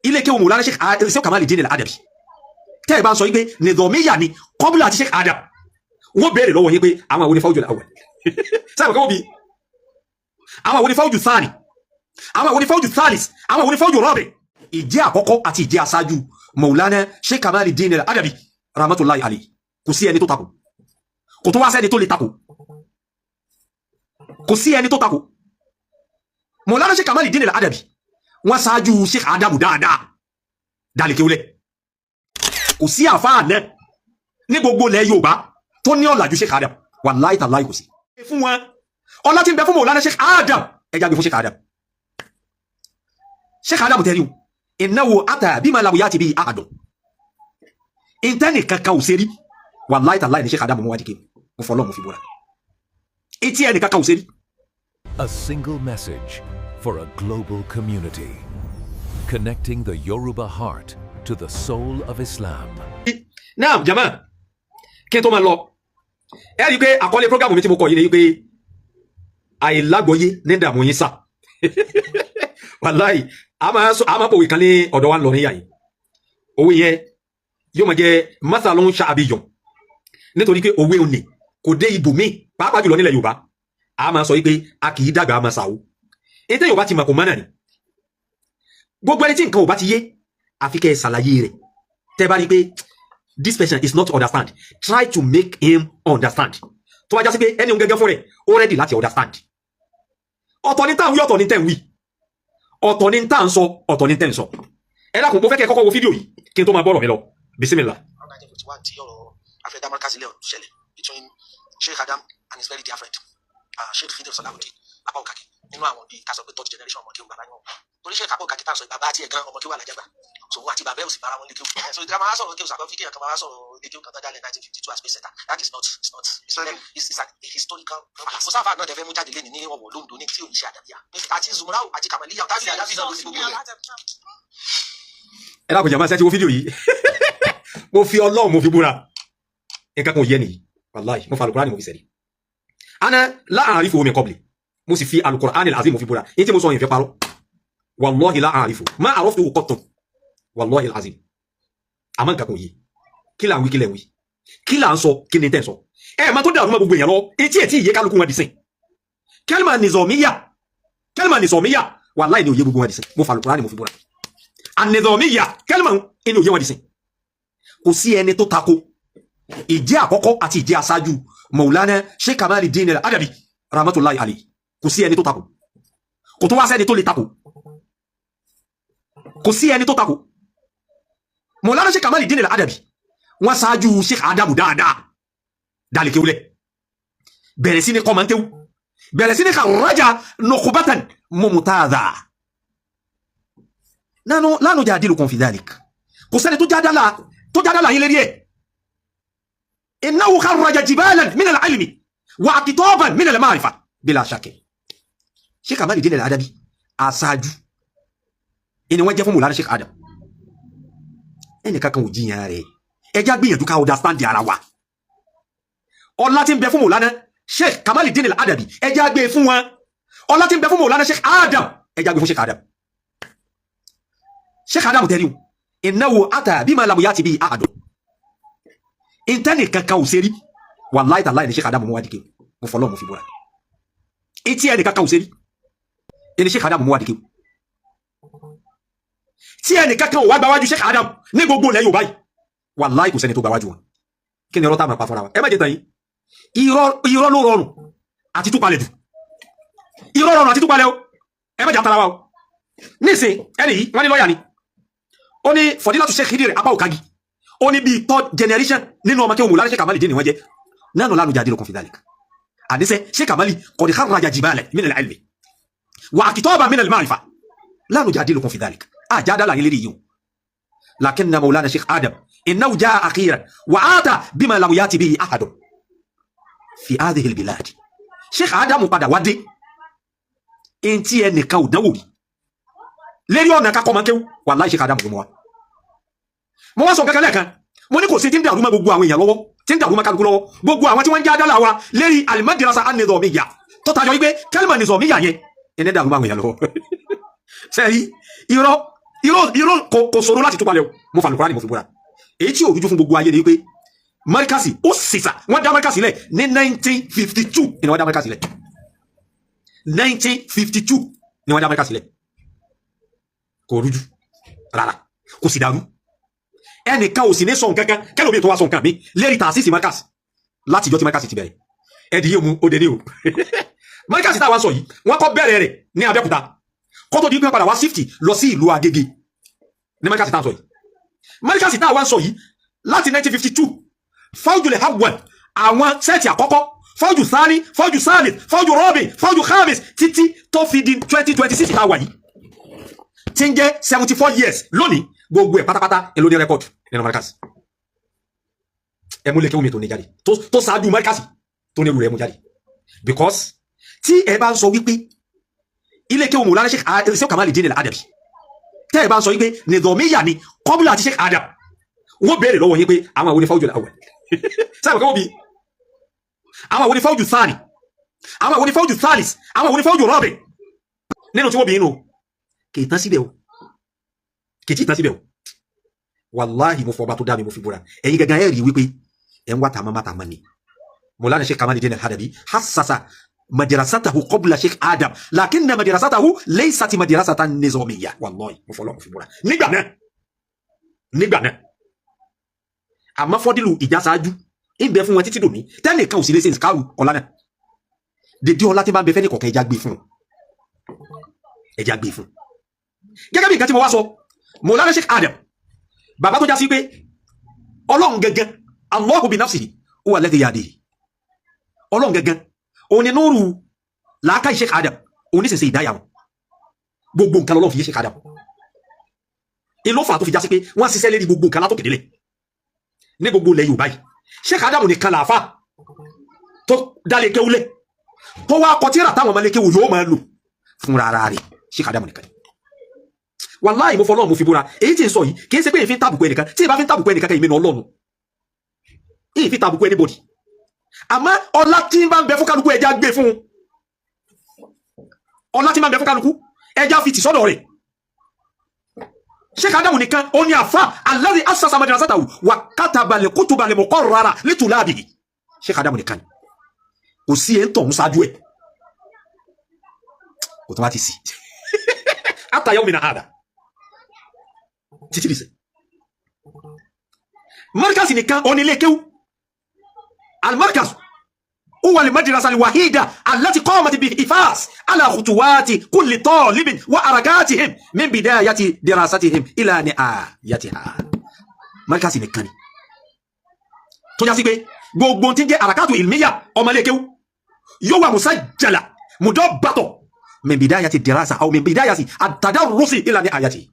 Ilé kéwù Mawlana Sheikh Kamal-Din al-Adabi, tẹ́ ẹ bá ń sọ yìí pé nìdọ̀míyà ni kọ́bùlà àti Sheikh Adam, wọ́n béèrè lọ́wọ́ yín pé àwọn àwọn onífáwùjọ awwal sábà kọ́wọ́ bí, àwọn àwọn onífáwùjù thani, àwọn àwọn onífáwùjù thalis, àwọn àwọn onífáwùjù rabi. Ìjẹ́ àkọ́kọ́ àti ìjẹ́ aṣáájú Mawlana Sheikh Kamal-Din al-Adabi rahmatullahi alayhi, kò sí ẹni tó takò, kò tó wá sẹ́ni tó lè takò, kò sí ẹni tó takò. Mawlana Sheikh Kamal-Din al-Adabi, wọ́n ṣáájú Sheikh Adamu dáadáa dálẹ́kéwúlẹ̀. Kò sí àfáà náà ní gbogbo ilẹ̀ Yorùbá tó ní ọ̀làjú Sheikh Adam, wallahi tallahi, kò sí. Fún wọn, ọlá tí ń bẹ fún Mawlana Sheikh Adam, ẹ jágbe fún Sheikh Adam. Sheikh Adam tẹ́rí o, innahu ata bima lam yati bihi ahadun, ìtẹ́nì kankan ò ṣe rí, wallahi tallahi ní Sheikh Adam mú wá dìke. Mo fọlọ́, mo fi búra, etí ẹnì kankan ò ṣe rí. A single message for a global community. Connecting the Yoruba heart to the soul of Islam. Náà jama, kí n tó máa lọ, ẹ rí i pé àkọlé program mi tí mo kọ yìí ni pé àìlágbọ́yé ní dààmú yín sà. Wàláì, a máa pòwe kan ní ọ̀dọ̀ wa ń lọ níyà yìí. Òwe yẹn yóò máa jẹ́ mathalun sha'biyyun, nítorí pé òwe òní kò dé ibòmíì, pàápàá jùlọ nílẹ̀ Yorùbá. A máa sọ yìí pé a kì í dàgbà a máa sàwó. Ètò Yorùbá ti mọ̀ kò mọ́ náà ni. Gbogbo ẹni tí nǹkan ò bá ti yé, àfi kẹ́ ẹ ṣàlàyé rẹ̀. Tẹ́ bá rí i pé this person is not understand, try to make him understand. Tó bá já sí pé ẹni òun gẹ́gẹ́ fún rẹ̀ ó ready láti understand. Ọ̀tọ̀ ní tá à ń wí, ọ̀tọ̀ ní tẹ̀ ń wí, ọ̀tọ̀ ní tá à ń sọ, ọ̀tọ̀ ní tẹ̀ ń sọ. Ẹ dákun, mo fẹ́ kẹ́ ẹ kọ́kọ́ wo fídíò yìí kí n tó máa bọ́rọ̀ mi lọ. Bismillah. 1951 tí ọ̀rọ̀ afẹ́dá markaz ilẹ̀ ṣẹlẹ̀ between Sheikh Adam and his very dear friend, Sheikh Khidir Salahuddin Apá Òkàkí, nínú àwọn bíi ká sọ pé third generation ọmọ kéwù bàbá ni wọn, torí Sheikh Apá Òkàkí tá à ń sọ, bàbá àti ẹ̀gán ọmọ kéwù alájàgbà, so wọn àti bàbá ẹ̀ ò sì bára wọn lékéwù. So ìdílé máa sọ̀rọ̀ kéwù sàkọ́ fíkì kan máa sọ̀rọ̀ lékéwù kan tó dálẹ̀ 1952 as space center. That is not, it's not, it's a historical fact. Kò sáfà náà tẹ fẹ́ mú jáde lẹ́ni ní Ọ̀wọ̀, lóńdó ní tí ò ní ṣe àdàbíyà àti Zumrau àti Kamaliya tábìlì àdábì náà ló ní gbogbo rẹ̀. Ẹ dákun jàmbá, ṣe ti wo fídíò yìí? Mo fi Ọlọ́run, mo fi búra, nǹkan kan ò yẹ nìyí. Wàláì, mo fa Alukur'an, mo fi sẹ́ni ana la a'rifu min qabli. Mo sì fi Alukur'an al-azim, mo fi búra, yín tí mo sọ yìí fẹ́ parọ́. Wallahi la a'rifu, ma araftuhu qattu, wallahi al-azim. Àmọ́ nǹkan kan ò yé. Kí là ń wí? Kí lẹ̀ ń wí? Kí là ń sọ? Kí ni tẹ̀ ń sọ? Ẹ máa tó dàrú mọ́ gbogbo èèyàn lọ. Etí ẹ̀ tí ìyé kálukú wọn dì sìn. Kẹ́lìmà nìzọ̀míyà, kẹ́lìmà nìzọ̀míyà, wàláì ní òye gbogbo wọn dì sìn. Mo fa Alukur'an, mo fi búra, ànìzọ̀míyà, kẹ́lìmà ní òye wọn dì sìn. Kò sí ẹni tó tako ìjẹ́ àkọ́kọ́ àti ìjẹ́ aṣáájú Maulana Sheikh Kamal-Din al-Adabi rahmatullahi alayhi, kò sí ẹni tó tako, kò tó wá sẹ́ni tó lè tako, kò sí ẹni tó tako. Maulana Sheikh Kamal-Din al-Adabi, wọ́n ṣáájú Sheikh Adamu dáadáa dálẹ́kéwúlẹ̀, bẹ̀rẹ̀ sí ní kọ́mọ̀nkéwú, bẹ̀rẹ̀ sí ní kharraja nukhbatan mumtaza. Nánú la nujadilukum fi dhalik. Kò sẹ́ni tó jádàlá yín lérí ẹ̀. Innahu kharraja jibalan min al-ilmi wa aqtaban min al-ma'rifa bila shakk. Sheikh Kamal-Din al-Adabi, aṣáájú ìní wọ́n jẹ́ fún Mawlana Sheikh Adam. Ẹnì kankan ò jiyàn rẹ̀. Ẹ já gbìyànjú ká understand ara wa. Ọlá tí ń bẹ fún Mawlana Sheikh Kamal-Din al-Adabi, ẹ já gbé fún wọn. Ọlá tí ń bẹ fún Mawlana Sheikh Adam, ẹ já gbé fún Sheikh Adam. Sheikh Adam tẹ́rí o, innahu ata bima lam yati bihi ahadun, ìtẹ́nì kankan ò ṣe rí, wallahi tallahi ní Sheikh Adam mú wá dìke. Mo fọlọ́, mo fi búra, etí ẹnì kankan ò ṣe rí ẹni Sheikh Adam mú wá dìke, tí ẹnì kankan ò wá gbáwájú Sheikh Adam ní gbogbo ilẹ̀ Yorùbá yìí. Wallahi, kò sẹ́ni tó gbáwájú wọn. Kí ni ọ̀rọ̀ tá a máa pa fúnra wa? Ẹ má jẹ́ tàn yín. Irọ́, irọ́ ló rọrùn àti túpalẹ̀ jù. Irọ́ rọrùn àti túpalẹ̀ o. Ẹ má jẹ́ àtàrà wa o. Nísìn, ẹni yìí, wọ́n ní lọ́ọ̀yà ni. Ó ní Fọdílátù Sheikh Khidir Apá Òkagi, ó ní bíi third generation nínú ọmọ kí wọn Mawlana Sheikh Kamali dín ní wọ́n jẹ́. Nánú la nujadilukum fi dhalik. Àdísẹ́ Sheikh Kamali qad kharraja jibalan min al-ilmi wa aqtaban min al-ma'rifa, la nujadilukum fi dhalik. Àjádá yín lérí yìí o. Lakinna Mawlana Sheikh Adam innahu jaa akhiran wa ata bima lam yati bihi ahadun fi hadhihi al-bilad. Sheikh Adam padà wá dé ntí ẹnìkan ò dánwò rí lérí ọ̀nà kakọ́ máa ń kéwú. Wallahi, Sheikh Adam ló mú wa. Mo wá sọ kankan lẹ́ẹ̀kan, mo ní kò sí tí ń dàrú mọ́ gbogbo àwọn èèyàn lọ́wọ́, tí ń dàrú mọ́ kálukú lọ́wọ́, gbogbo àwọn tí wọ́n ń já dálà wa lérí al-madrasa an-nizamiyya tó tayọ wípé kẹ́lìmọ̀ nizamiyya yẹn ẹni dàrú mọ́ àwọn èèyàn lọ́wọ́. Sẹ́yìn irọ́ Irọ́, irọ́ kò ṣòro láti túpalẹ̀ o. Mo fà Al-Qur'ani, mo fi búra. Èyí tí ò rújú fún gbogbo ayé ni wípé Markaz ó sìsà, wọ́n dá Markaz sílẹ̀ ní 1952 ni wọ́n dá Markaz sílẹ̀. 1952 ni wọ́n dá Markaz sílẹ̀. Kò rújú rárá, kò sì dàrú. Ẹnìkan ò sì ní sọ nǹkan kan kẹlòmíì tó wá sọ nǹkan mi lérí tàṣíìsì Markaz láti ìjọ tí Markaz ti bẹ̀rẹ̀. Ẹdí yìí mú ó dé ní o. Markaz táwa sọ yìí, wọ́n kọ́ bẹ̀rẹ̀ rẹ̀ ní Abẹ́òkúta kó tó di pé padà wá shift lọ sí ìlú Agége ní Markaz táwa sọ yìí. Markaz táwa sọ yìí, láti 1952, Fawjul Awwal, àwọn set àkọ́kọ́, Fawju Thani, Fawju Thalith, Fawju Rabi, Fawju Khamis, títí tó fi di 2026 táwa yìí, tí ń jẹ́ 74 years lónìí, gbogbo ẹ̀ pátápátá ẹ̀ ló ní record nínú Markaz. Ẹ mú lékè omi tó ní jáde tó ṣáájú Markaz tó ní irú rẹ̀ mú jáde, because tí ẹ bá ń sọ wípé ilé kéwù Mawlana Sheikh Kamal-Din al-Adabi, tẹ́ ẹ bá ń sọ wípé nìdọ̀míyà ni kọ́bùlà àti Sheikh Adam, wọ́n béèrè lọ́wọ́ yín pé àwọn àwọn onífáwùjọ awwal sábà kọ́ bí, àwọn àwọn onífáwùjù thani, àwọn àwọn onífáwùjù thalith, àwọn àwọn onífáwùjù rabi nínú tí wọ́n bí inú. Kì í tán síbẹ̀ o, kì í tí ì tán síbẹ̀ o. Wàláhì, mo fọba tó dá mi, mo fi búra. Ẹ̀yin gangan ẹ̀ rí wípé ẹ̀ ń wá tàmá má tàmá ni. Mawlana Sheikh Kamal-Din al-Adabi hassasa madrasatahu qabla Sheikh Adam, lakinna madrasatahu laysat madrasatan nizamiyya. Wàláhì, mo fọlọ́, mo fi búra. Nígbà náà, àmọ́ fọ́dílù ìjà ṣáájú ń bẹ fún wọn títí dòní, tẹ́nìkan ò sì lè ṣe ìsìkáàrù ọ̀la náà. Dèdè ọlá tí bá ń bẹ fẹ́ ní kọ̀ọ̀kan, ẹja gbé fún un, ẹja gbé fún un. Gẹ́gẹ́ bí nǹkan tí mo wá sọ, Mawlana Sheikh Adam, bàbá tó já sí pé Ọlọ́run gẹ́gẹ́, Allahu bi nafsihi huwa alladhi yahdihi, Ọlọ́run gẹ́gẹ́ òun ni núrù làákàyè Sheikh Adam, òun ní sèse ìdáyà wọn. Gbogbo nǹkan lọ́lọ́run fi yé Sheikh Adam. Ìlú fà tó fi já sí pé wọ́n ṣiṣẹ́ lérí gbogbo nǹkan látòkè délẹ̀ ní gbogbo ilẹ̀ Yorùbá yìí. Sheikh Adam nìkan làáfà tó dálé kéwúlẹ̀ tó wá kọ tírà táwọn ọmọ lékéwù yóò máa lò fúnra ara rẹ̀. Sheikh Adam nìkan. Wàláhì, mo fọlọ́run, mo fi búra. Èyí tí ń sọ yìí, kì í ṣe pé èyí fi ń tàbùkù ẹnìkan. Tí ìbá fi ń tàbùkù ẹnìkan kẹ́, ìmínú Ọlọ́run èyí fi tàbùkù anybody. Àmọ́ ọlá tí ń bá ń bẹ fún kálukú, ẹja gbé fún un. Ọlá tí ń bá ń bẹ fún kálukú, ẹja fi tì sọ́dọ̀ rẹ̀. Sheikh Adamu nìkan ó ní àfa alladhi assasa madrasatahu wa kataba al-kutuba al-muqarrara li tulabihi. Sheikh Adamu nìkan ni, kò sí ẹ̀ ń tọ̀ ń ṣáájú ẹ̀, kò tó wá ti sí hatta yawmina hada, títí dìsẹ̀. Markaz nìkan ó ní ilé kéwú. Al-markaz huwa al-madrasa al-wahida allati qamat bi-ifas ala khutuwati kulli talibin wa harakatihim min bidayati dirasatihim ila nihayatiha. Markaz nìkan ni tó já sí pé gbogbo tí ń jẹ́ harakatu ilmiya ọmọlé kéwú yóò wà musajjala mudabbata min bidayati dirasa aw min bidayati at-tadarrusi ila nihayati.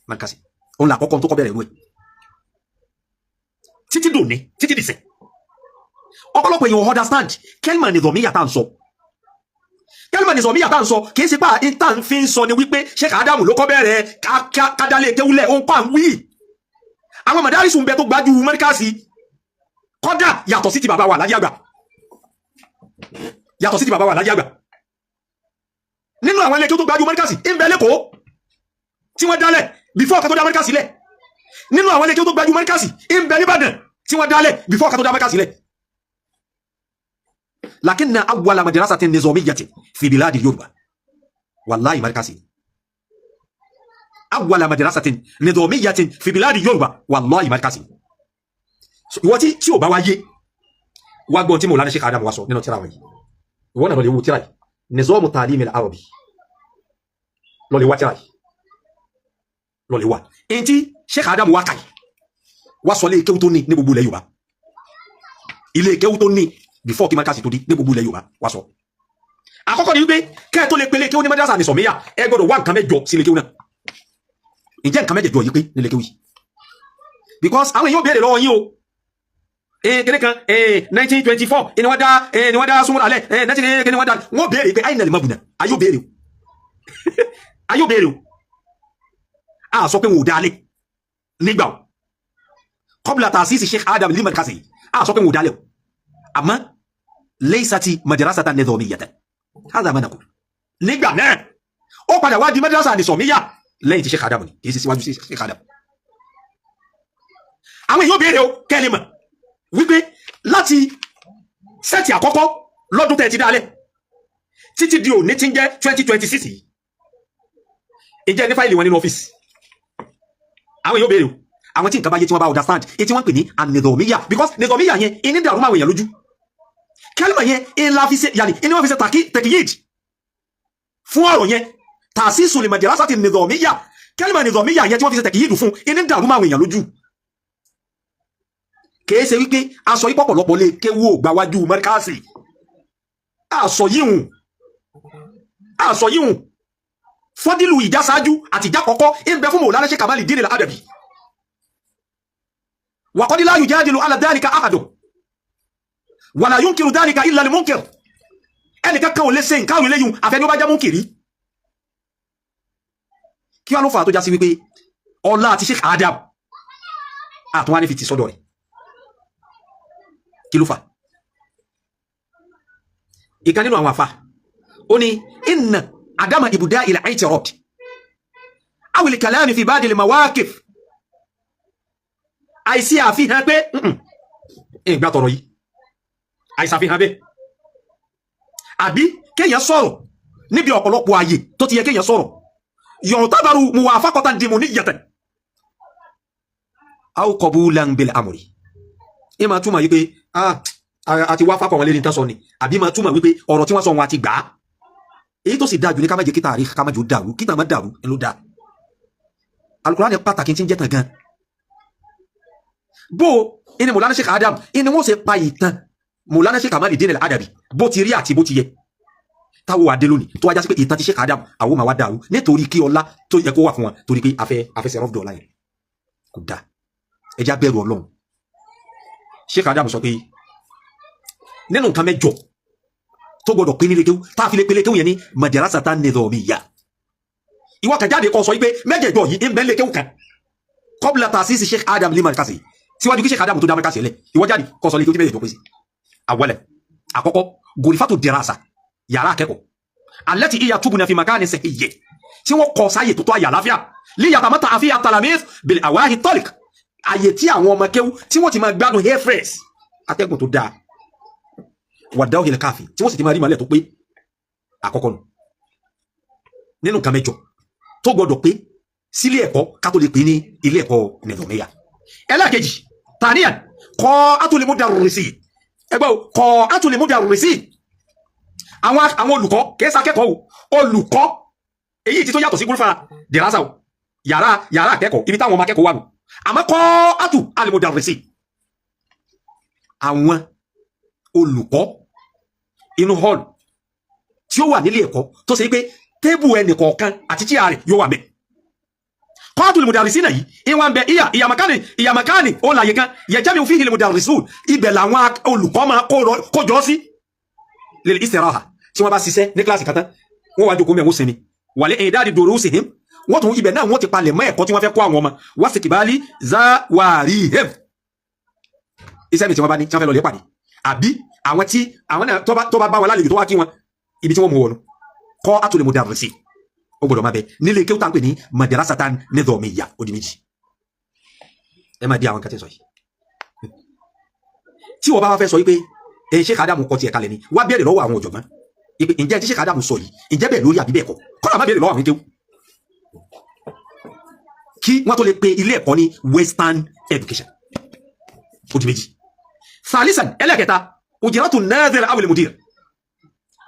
Markaz òun là àkọ́kọ́ tó kọ́ bẹ̀rẹ̀ ìlú ẹ̀ títí dòní, títí dìsẹ̀. Ọ̀pọ̀lọpọ̀ èèyàn understand kẹ́lìmọ̀ nìzọ̀míyà tá à ń sọ. Kẹ́lìmọ̀ nìzọ̀míyà tá à ń sọ, kì í ṣe pé ìta ń fi ń sọ ni wípé Sheikh Adamu ló kọ́ bẹ̀rẹ̀ kádálé kéwúlẹ̀. Ó ń kọ́ à ń wí àwọn màdárísù ń bẹ tó gbájú Markaz kọ́dà, yàtọ̀ sí ti bàbá wa Alhaji Àgbà, yàtọ̀ sí ti bàbá wa Alhaji Àgbà. Nínú àwọn ilé tó gbájú Markaz ń bẹ lẹ́kọ̀ọ́ tí wọ́n dálẹ̀ before ká tó dá Markaz sílẹ̀. Nínú àwọn ilé tó gbájú Markaz ń bẹ nìbàdàn tí wọ́n dálẹ̀ before ká tó dá Markaz sílẹ̀. Lakinna awwala madrasatin nizamiyyatin fi biladi Yorùbá, wallahi, Markaz. Awwala madrasatin nizamiyyatin fi biladi Yorùbá, wallahi, Markaz. Ìwọ tí ò bá wá yé wá, gbọ́n tí Mawlana Sheikh Adam wá sọ nínú tíra wọn yìí. Ìwọ náà lọ lè wo tíra yìí, Nizamu Ta'lim al-Arabi. Lọ lè wá tíra yìí, lọ lè wá èyí tí Sheikh Adam wá kàyí wá sọ. Ilé kéwú tó ní ní gbogbo ilẹ̀ Yorùbá, ilé kéwú tó ní before kí Markaz tó di ní gbogbo ilẹ̀ Yorùbá, wá sọ. Àkọ́kọ́ ni wípé kẹ́ ẹ tó lè pele kéwú ní madrasa ní sọ̀míyà, ẹ gbọ́dọ̀ wá nǹkan mẹ́jọ sí ilé kéwú náà. Ǹjẹ́ nǹkan mẹ́jọ yìí pé nílé kéwú yìí? Because àwọn èèyàn béèrè lọ́wọ́ yín o. Kíní kan, 1924 ni wọ́n dá, ni wọ́n dá súnmọ́ alẹ́ 19 kíní wọ́n dá. Wọ́n béèrè pé àyìnlẹ̀ mọ̀bùnà. Ayé ò béèrè o, ayé ò béèrè o. A sọ pé wọn ò dálé nígbà o, qabla ta'sisi Sheikh Adam li markazi. A sọ pé wọn ò dálé o, àmọ́ laysati madrasatan nizamiyatan, hadha ma naqul. Nígbà náà, ó padà wá di madrasa nizamiyya. Lẹ́yìn tí Sheikh Adam ni, kì í ṣe síwájú sí Sheikh Adam. Àwọn èèyàn béèrè o, kẹ́lẹ́ mọ̀ wípé láti set àkọ́kọ́ lọ́dún tẹ́ ti dálẹ̀ títí di òní tí ń jẹ́ 2026 yìí, ǹjẹ́ ní fáìlì wọn nínú ọ́fíìsì? Àwọn èèyàn béèrè o. Àwọn tí nǹkan bá yé, tí wọ́n bá understand èyí tí wọ́n ń pè ní an-nizamiyya, because nizamiyya yẹn ìní dàrú máa wèèyàn lójú. Kẹ́lìmọ̀ yẹn ìlà fi ṣe yàní ìní wọ́n fi ṣe taqyid fún ọ̀rọ̀ yẹn, ta'sisul madrasati nizamiyya. Kẹ́lìmọ̀ nizamiyya yẹn tí wọ́n fi ṣe taqyid fún, ìní dàrú máa wèèyàn lójú. Kìí ṣe wípé aṣọ yìí pọ̀pọ̀lọpọ̀ lè kéwú ògbàwájú mẹ́ríkàsì. Aṣọ yíhun, aṣọ yíhun fọ́dílù ìjásáájú àti ìjákọ̀ọ́kọ́ ń bẹ fún Mawlana Sheikh Kamal-Din al-Adabi. Wa qad la yujadilu ala dhalika ahadun wala yunkiru dhalika illa al-munkir. Ẹnìkan kan ò lè ṣe nǹkan eléyìí, àfẹ́ni ó bá jẹ́ múnkìrí. Kí wá ló fà tó já sí wípé ọlá àti Sheikh Adam àtúnwá ní fi ti sọ́dọ̀ rẹ̀? Kí ló fà? Ìkan nínú àwọn àfà ó ní inna adama ibda ila i'tirad aw al kalami fi ba'd al mawaqif, àìsí àfihàn pé ìgbà tọrọ yìí, àìsàfihàn bẹ́ẹ̀, àbí kéèyàn sọ̀rọ̀ níbi ọ̀pọ̀lọpọ̀ ààyè tó ti yẹ kéèyàn sọ̀rọ̀, yu'tabaru muwafaqatan dimniyyatan aw qabulan bil amri. Ẹ máa túmọ̀ wípé àti wá fákọ̀ wọn lé ní tán sọ ni, àbí máa túmọ̀ wípé ọ̀rọ̀ tí wọ́n sọ wọn àti gbà á. Èyí tó sì dáa jù ní ká má jẹ́ kí tààrí ká má jò dàrú, kí tàn má dàrú ń ló dáa. Al-Qur'ani pàtàkì tí ń jẹ́ tàn gan. Bó ẹni Mawlana Sheikh Adam ẹni wọ́n ṣe pa ìtàn Mawlana Sheikh Kamal-Din al-Adabi bó ti rí àti bó ti yẹ, táwọn wà dé lónìí tó wájá sí pé ìtàn ti Sheikh Adam àwọn máa wá dàrú nítorí kí ọlá tó yẹ kó wà fún wọn, torí pé afẹ́ ṣe rọ́ọ̀dù ọlá yẹn kò dáa. Ẹ já bẹ̀rù Ọlọ́run. Sheikh Adam sọ pé nínú nǹkan mẹ́jọ tó gbọdọ̀ pé nílé kéwú, tá a fi lè pélé kéwú yẹn ní madrasatan nizamiyya, ìwọ kan jáde kó sọ wípé mẹ́jẹ̀ẹ̀jọ yìí ń bẹ nílé kéwú kan qabla ta'sisi Sheikh Adam liman kasi, síwájú kí Sheikh Adam tó dá Amẹ́ríkà sílẹ̀, ìwọ jáde kó sọ lé kéwú tí mẹ́jẹ̀ẹ̀jọ pé sí. Awwalan, àkọ́kọ́, gòrífàtò dirasa, yàrá akẹ́kọ̀ọ́, allati iya tubna fi makani sahiyye, tí wọ́n kọ́ sáyè tó tó àyè àláfíà, liyatamatta fiha talamiz bil awahi talik, àyè tí àwọn ọmọ kéwú tí wọ́n ti máa gbádùn air fresh, atẹ́gùn tó dáa, wàdáwò káfí, tí wọ́n sì ti máa rí ìmọ̀lẹ̀ tó pé. Àkọ́kọ́ nù nínú nǹkan mẹ́jọ tó gbọdọ̀ pé sílé ẹ̀kọ́ ká tó lè pè ní ilé ẹ̀kọ́ nizamiyya. Ẹlẹ́ẹ̀kejì, taniyan qa'atul mudarrisi, ẹgbẹ́ o, qa'atul mudarrisi, àwọn olùkọ́, kìí ṣakẹ́kọ̀ọ́ o, olùkọ́, èyí tí tó yàtọ̀ sí gúrúfà dirasa o, yàrá akẹ́kọ̀ọ́, ibi táwọn ọmọ akẹ́kọ̀ọ́ wà nù. Àmọ́ qa'atu al-mudarrisi, àwọn olùkọ́ inú hall tí ó wà nílé ẹ̀kọ́ tó ṣe pé table ẹnì kọ̀ọ̀kan àti chair rẹ̀ yóò wà mẹ́. Qa'atul mudarrisina yìí ìwọ̀n bẹ ìyà ìyàmàkánì ìyàmàkánì ó láyé kan yajtami'u fihi al-mudarrisun, ibẹ̀ làwọn olùkọ́ máa kójọ sí lil istiraha, tí wọ́n bá ṣiṣẹ́ ní kíláàsì kan tán, wọ́n wá jókòó mẹ́wọ́n sinmi, wa li i'dadi durusihim, wọ́n tún ibẹ̀ náà wọ́n ti palẹ̀ mọ́ ẹ̀kọ́ tí wọ́n fẹ́ kọ́ àwọn ọmọ, wa istiqbali zawarihim, iṣẹ́ mi tí wọ́n bá ní tí wọ́n fẹ́ lọ lè pàdé, àbí àwọn tí àwọn náà tó bá bá wọn lálejò tó wá kí wọn, ibi tí wọ́n mú wọnú. Qa'atul mudarrisi ó gbọ́dọ̀ máa bẹ nílé kéwú tá ń pè ní madrasatan nizamiyya. Ó di méjì. Ẹ máa di àwọn nǹkan tí ń sọ yìí. Tí wọ́n bá wá fẹ́ sọ wípé èyí Sheikh Adamu kọ tiẹ̀ kalẹ̀ ni, wá béèrè lọ́wọ́ àwọn ọ̀jọ̀gbọ́n ìpè ǹjẹ́ tí Sheikh Adamu sọ yìí, ǹjẹ́ bẹ́ẹ̀ lórí àbí bẹ́ẹ̀ kọ́? Kọ́lá má béèrè lọ́wọ́ àwọn kéwú kí wọ́n tó lè pe ilé ẹ̀kọ́ ní western education. Ó di méjì. Thalithan, ẹlẹ́kẹta, ujratu nazir awil mudir,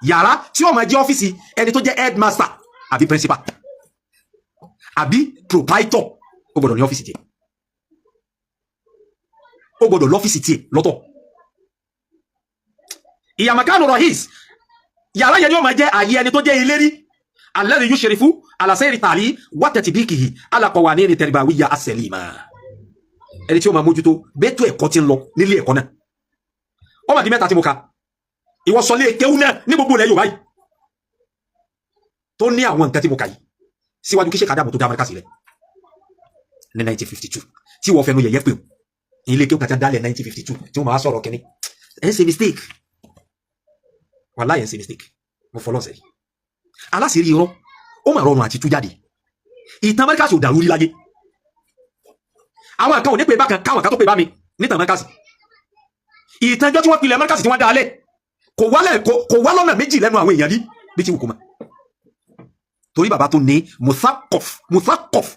yàrá tí ó máa jẹ́ ọ́fíìsì ẹni tó jẹ́ headmaster àbí principal àbí proprietor, ó gbọ́dọ̀ ní ọ́fíìsì tiẹ̀, ó gbọ́dọ̀ lọ́fíìsì tiẹ̀ lọ́tọ̀. Ìyàmàkánu rahis, yàrá yẹn ni ó máa jẹ́ àyè ẹni tó jẹ́ ìlérí, alladhi yushrifu ala sayri ta'lim wa tatbiqihi ala qawanini tarbawiyya as-salima, ẹni tí ó máa mójútó bẹ́tò ẹ̀kọ́ tí ń lọ nílé ẹ̀kọ́ náà. Ó mà di mẹ́ta tí mo ka. Ìwọ sọ lé kéwú náà ní gbogbo ilẹ̀ Yorùbá yìí tó ní àwọn nǹkan tí mo kà yìí síwájú kí Sheikh Adamu tó dá Amẹ́ríkà sílẹ̀ ní 1952, tí wọ́n fẹnu yẹ̀yẹ́ pé o ilé kéwú kàtà dálẹ̀ 1952 tí wọ́n máa sọ̀rọ̀ kínní. Ẹ̀ ń ṣe mistake, wàláhì ẹ̀ ń ṣe mistake. Mo fọlọ́ sẹ́yìn aláṣìírí irọ́, ó mà rọrùn àti tú jáde. Ìtàn Markaz ò dàrú rí láyé. Àwọn kan ò ní pè bákan káwọn kan tó pè bá mi nítàn Markaz. Ìtànjọ́ tí wọ́n pilẹ̀ Markaz tí wọ́n dá alẹ́ kò wálẹ̀, kò wá lọ́nà méjì lẹ́nu àwọn èèyàn rí bí tí wù kó ma, torí bàbá tó ní muthaqaf, muthaqaf.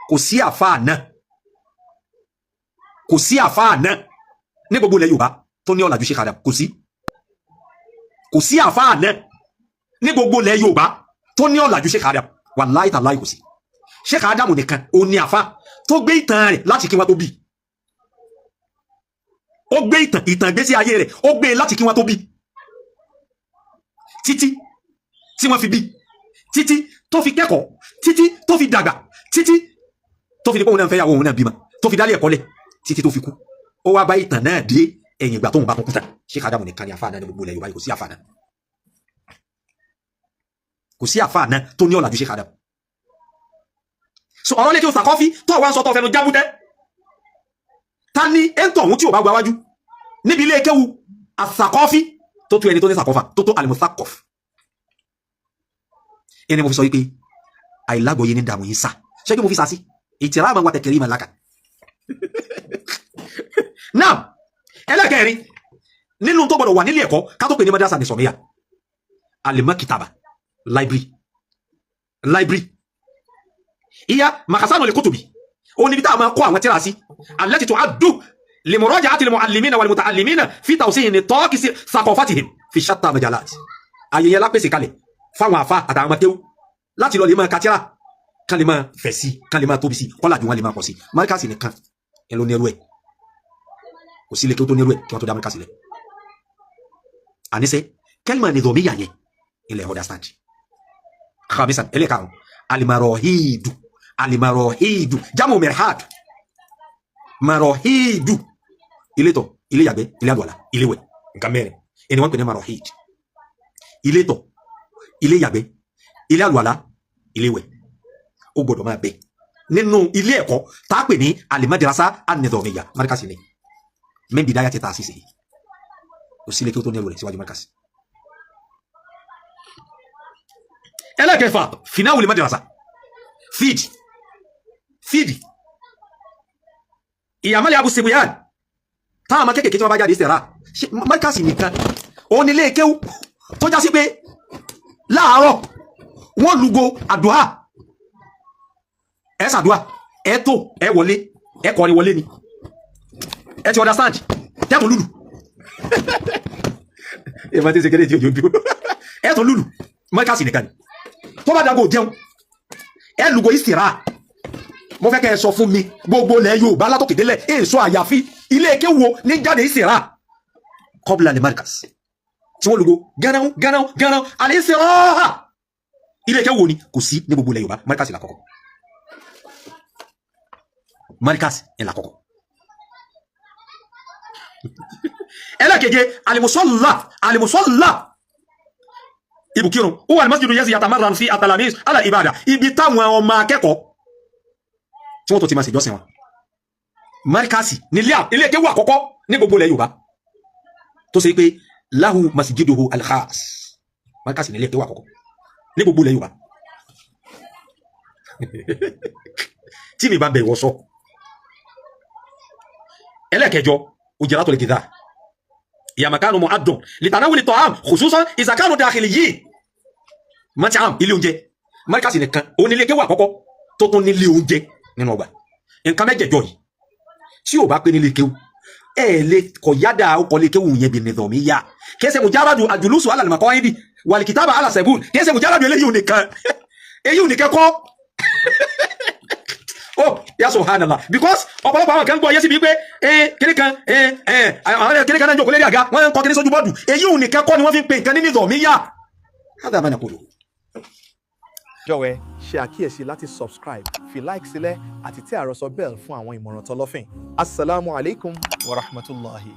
Kò sí àfáà náà, kò sí àfáà náà ní gbogbo ilẹ̀ Yorùbá tó ní ọ̀làjú Sheikh Adam. Kò sí, kò sí àfáà náà ní gbogbo ilẹ̀ Yorùbá tó ní ọ̀làjú Sheikh Adam. Wàláhì tàláhì, kò sí. Sheikh Adam nìkan ó ní àfáà tó gbé ìtàn rẹ̀ láti kí wọ́n tó bí. Ó gbé ìtàn ìgbésí ayé rẹ̀, ó gbé láti kí wọ́n tó bí, títí tí wọ́n fi bí, títí tó fi kẹ́kọ̀ọ́, títí tó fi dàgbà, títí tó fi di pé òun náà fẹ́ yàwó, òun náà bímọ, tó fi dálé ẹ̀kọ́ lẹ̀, títí tó fi kú. Ó wá bá ìtàn náà dé ẹ̀yìn ìgbà tóun bá tún kú tán. Sheikh Adam nìkan ni àfáà náà ní gbogbo ilẹ̀ Yorùbá yìí. Kò sí àfáà náà, kò sí àfáà náà tó ní ọ̀làjú Sheikh Adam. So ọ̀rọ̀ létí o sàkọ́fí tó wá ń sọ tó fẹnu jábútẹ́, ta ni ẹ̀ńtọ̀ ọ̀hún tí ò bá gba wájú níbi ilé kéwu àsàkọ́fí tó tó ẹni tó ní sàkọ́fà tó tó alimusakọf? Ẹni mo fi sọ wípé àìlágbọ̀yé ní dààmú yín sá. Ṣé kí mo fi sá sí ìtìrá àmọ́ wa tẹ̀kẹ̀rí màláka náà. Ẹlẹ́kẹ̀rin nínú tó gbọdọ̀ wà nílé ẹ̀kọ́ ká tó pè ní madrasa nizamiya, alimakitaba, library. Library iya makasanu lè kutubi, ó níbi tá a máa kó àwọn tíra sí, allati tu'addu limuraja'ati al-mu'allimina wal-muta'allimina fi tawsi'i nitaqi thaqafatihim fi shatta majalat. Ayẹyẹ lápèsè kalẹ̀ fáwọn àfa àtàwọn ọmọkéwú láti lọ lè máa ka tíra, kán lè máa fẹ̀ sí, kán lè máa tóbi sí, kọ́lá ju wọn lè máa pọ̀ sí. Markaz nìkan ẹ ló nírú ẹ̀. Kò sí ilé kí ó tó nírú ẹ̀ kí wọ́n tó dá Markaz sílẹ̀. Àníṣe kalima nizamiya yẹn ilẹ̀ understand. Khamisan, ẹlẹ́karùn, alimarohidu. Alimarohidu jamu mirhad. Marohidu, ilé tọ̀, ilé yàgbẹ́, ilé àlùwàlá, ilé wẹ̀. Nǹkan mẹ́rin ẹni wọ́n pè ní marohid: ilé tọ̀, ilé yàgbẹ́, ilé àlùwàlá, ilé wẹ̀. Ó gbọ́dọ̀ máa bẹ nínú ilé ẹ̀kọ́ tá a pè ní alimadrasa an-nizamiyya. Markaz ni min bidayati ta'sisihi. Kò sí ilé kí ó tó ní ẹrù rẹ̀ síwájú Markaz. Ẹlẹ́kẹfà, finawul madrasa, feed, feed ìyàmálẹ̀ abu sibuyan, táwọn ọmọ kéékèèké tí wọ́n bá jáde sẹ̀rà. Markaz nìkan òun nílé kéwú tó já sí pé láàárọ̀ wọ́n lugo àdúrà, ẹ ṣàdúà, ẹ tó ẹ wọlé, ẹ kọrin wọlé ni. Ẹ ti understand? Tẹ́kùn lùlù, ẹ máa ti ṣe kéde tí ojú ẹ tó lùlù. Markaz nìkan ni tó bá dago jẹun, ẹ lugo ìsìrà. Mo fẹ́ kẹ́ ẹ sọ fún mi, gbogbo ilẹ̀ Yorùbá látòkè délẹ̀, èso àyàfi ilé kéwo ní jáde ìsìrà kọ́bùlà ní Markaz tí wọ́n lugo gánà gánà gánà àlẹ́ ìsìrà. Ilé kéwo ni kò sí ní gbogbo ilẹ̀ Yorùbá. Markaz là kọ́kọ́, Markaz ẹ̀ là kọ́kọ́. Ẹlẹ́keje, alimusọ́lá. Alimusọ́lá, ibùkírun, ó wà ní masjidu yẹ́sì yatamarran fi atalamis ala ibada, ibi táwọn ọmọ akẹ́kọ̀ọ́ tí wọ́n tó ti máa ṣèjọ́sìn wọn. Markaz nílé ilé kéwú àkọ́kọ́ ní gbogbo ilẹ̀ Yorùbá tó ṣe pé lahu masjiduhu alkhas. Markaz nílé kéwú àkọ́kọ́ ní gbogbo ilẹ̀ Yorùbá. Tí mi bá ń bẹ ìwọ sọ. Ẹlẹ́kẹjọ, ujratul ghidha, ìyàmàkánu mu'addun litanawuli ta'am, khususan idha kanu dakhiliyyin. Mat'am, ilé oúnjẹ. Markaz nìkan òun nílé kéwú àkọ́kọ́ tó tún nílé oúnjẹ nínú ọgbà. Nǹkan mẹ́jẹ̀jọ yìí, tí ò bá pé nílé kéwú, ẹ lè kọ yádà ọkọ lè kéwú yẹn bí nizamiya. Kẹsẹ̀ mujaradu àjùlùsù alal-maqaidi wal-kitaba ala sabul, kẹsẹ̀ mujaradu eléyìí ò nìkan, èyí ò nìkan kọ́. Oh ya subhanallah, because ọ̀pọ̀lọpọ̀ àwọn kan gbọ́ yé síbi pé kíní kan, àwọn kíní kan náà ń jókòó lérí àga, wọ́n ń kọ́ kíní sójú bọ́ọ̀dù. Èyí ò nìkan kọ́ ni wọ́n fi ń pe nǹkan ní nizamiya. Hádà má naqulu. Jọ̀wọ́ ẹ ṣe àkíyèsí láti subscribe, fi like sílẹ̀ àti tẹ àròsọ bell fún àwọn ìmọ̀ràn tọlọ́fìn. Asalaamu alaykum wa rahmatulahi.